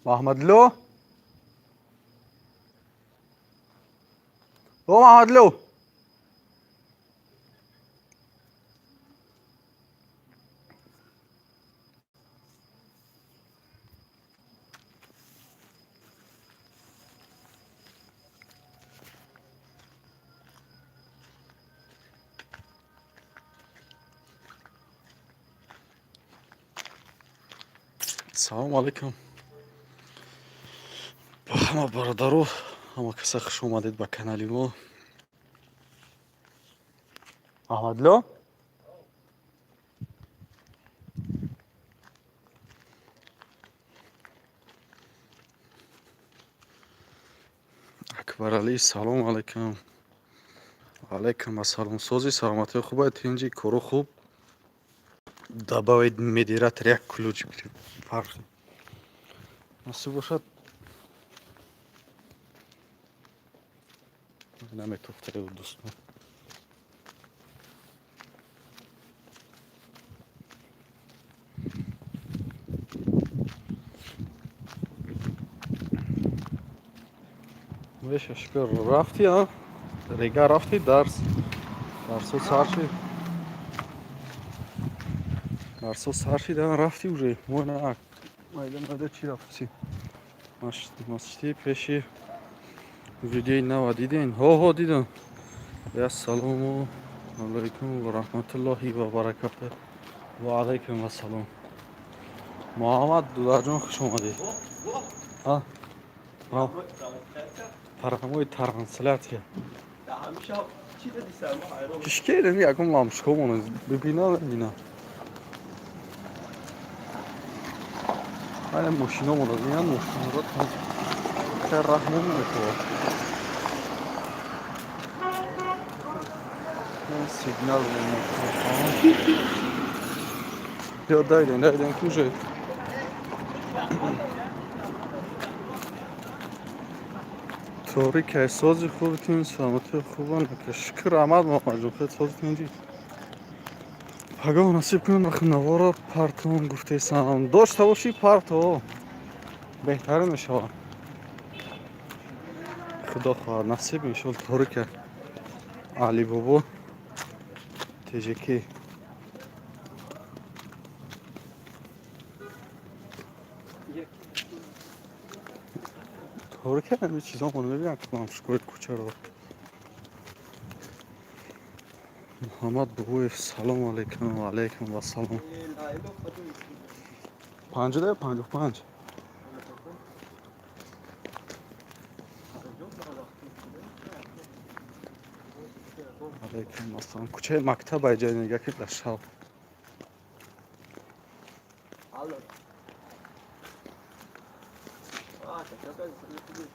Маҳмадло, о Маҳмадло. Салому алайкум ба ҳама бародаро, ҳама каса, хуш омадед ба канали мо. Аҳмадло, Акбаралӣ, салому алайкум. Алайкум ассалом. Сози, саломатӣ, хубай, тинҷи, кору хуб? Добавить модератор, як ключ фарқ насиб бошад. Наметохтаи, дӯстон. Веша, шукр. Рафти, а рега рафти, дарс, дарсо сар шид, дарсо сар шид, рафти уже. Мо на майда майда чӣ рафти, масҷиди пеши видеои нава диден? Ҳо, ҳо, дидам. Ассалому алайкум ва раҳматуллоҳи ва баракату. Ва алайкум ассалом, Муҳаммад Дударҷон, хуш омадед. Прямой трансляция. Ҳишкедем, ягон лампочкомон бибина, бибина. Ана мошиномон бинан, мошинро раҳ намекунад. Сигнал ё дайден, дайден, куже. Торик, сози, хубтин, саломатӣ, хубан? Шукр, аҳмад Муҳаммадҷон, хел созитин? Ди пагоҳ насиб кунам, наворо партон гуфтесам. Дошта бошӣ, парто, беҳтарин мешавад. Худо хоҳад, насиб, иншоалло. Торика, Алибобо тжк. Торика, ҳами чизомон мебинам, лампочкои кӯчаро. Муҳаммад Бобоев, салому алайкум. Ва алайкум вассалом. 50-55. Алайкум ассалом. Кӯчаи мактаб айҷа нига ки дар шаб. Алло. А, так оказывается, не будет.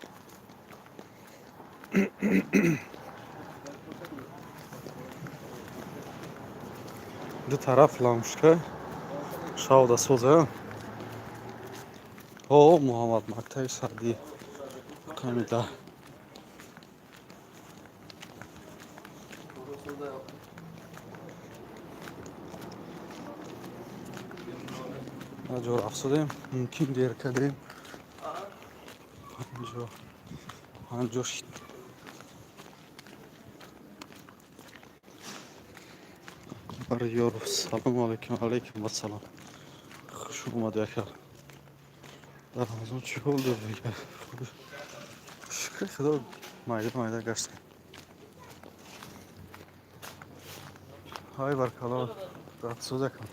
Ду тараф лампочка шавда соза. О, Муҳаммад, мактаби Саъдӣ рақами 10. Ҷо рафтодем, мумкин дер кардем. 50 шид. Акбар Ёров, салому алайкум. Алайкум вассалом, хуш омадӣ, ака. Дар Рамазон чӣ ҳол дорӣ? Шукри Худо, майда майда гаштем. Ҳай, баркалло, рафтсоза кам.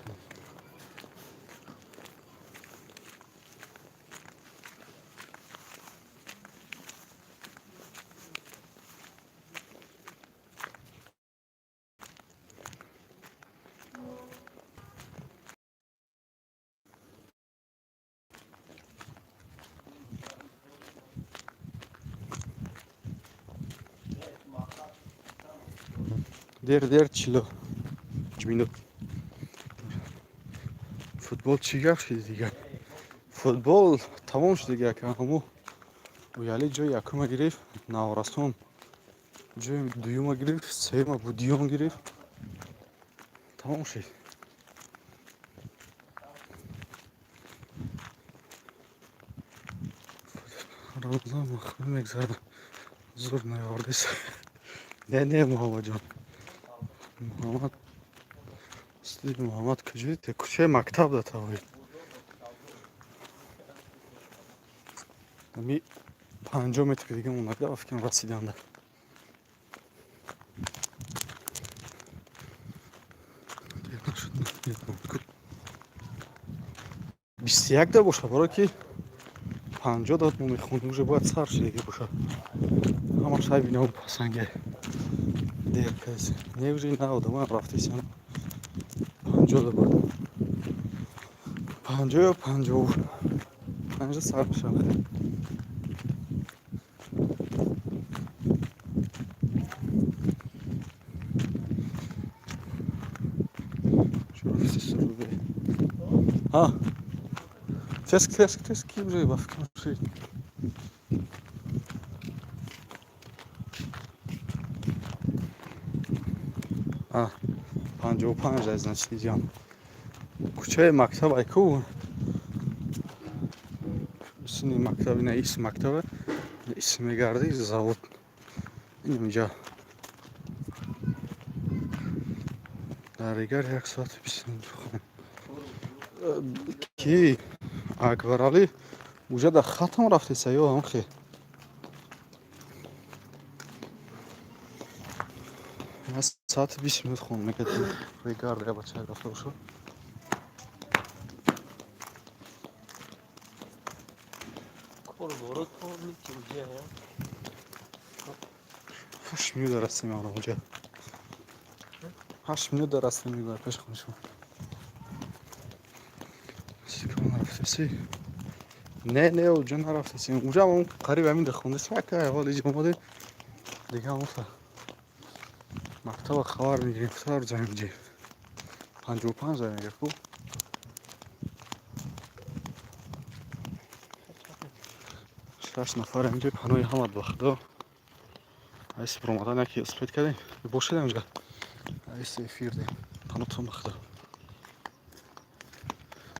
Дер дер, чилу минут. Футбол чӣ гап шуди дигар? Футбол тамом шуд дигар. Ҳамо Уяли ҷои якума гирифт, Наврасон ҷои дуюма гирифт, сеюма Будиён гирифт. Тамом шуд. Рамазон махрум мегзарад. Зур наёвардис. Не, не, Муҳаммадҷон. Муҳаммад Стили Муҳаммад куҷои? Кӯчаи мактаб да тавои. Ами 50 метр дига монда, ба фикрам, расиданда. Дер нашуд, 21 да боша, барое ки 50 дад мо мехондем, уже бояд сар шидагӣ боша. Ҳамаш ҳайбинаву пасанге. Дер каси. Не, уже на одамоям рафтесиан. 50 да буд. 50 ё 55 сар мешавад. Чӣ рафти? Ҳа, тез, тез, тез, ки уже ба фикрам шид. А, 55 ай, значит, иҷам. Кӯчаи мактаб айку. Сини мактаб, ина ис мактаба. Ис мегарди завод. Инҷа. Дар дигар 1 соату 20 минут хонем. Ки Акбаралӣ уже дар хатм рафтеса ё ҳамхе? 1 соату 20 минут хон мекард. Регард я бача рафта бошад. Корборо то мити уҷа. 8 минут расем ара уҷа. 8 минут расем, мегӯяд, пеш хонашон. Сикон рафтеси? Не, не, уҷа нарафтесим. Уҷа ҳам қариб ҳамин хондаси, ака аввал иҷа омадем. Дига ҳамофта. Мактаба хабар мегирем, сар ҷамҷи. 55 зай мегирифт ку? Шаш нафар инҷа, паноҳи ҳамат ба худо. Айси биромадан яке успеть кардем. Бошед инҷа. Айси эфир дем. Паноҳтон ба худо.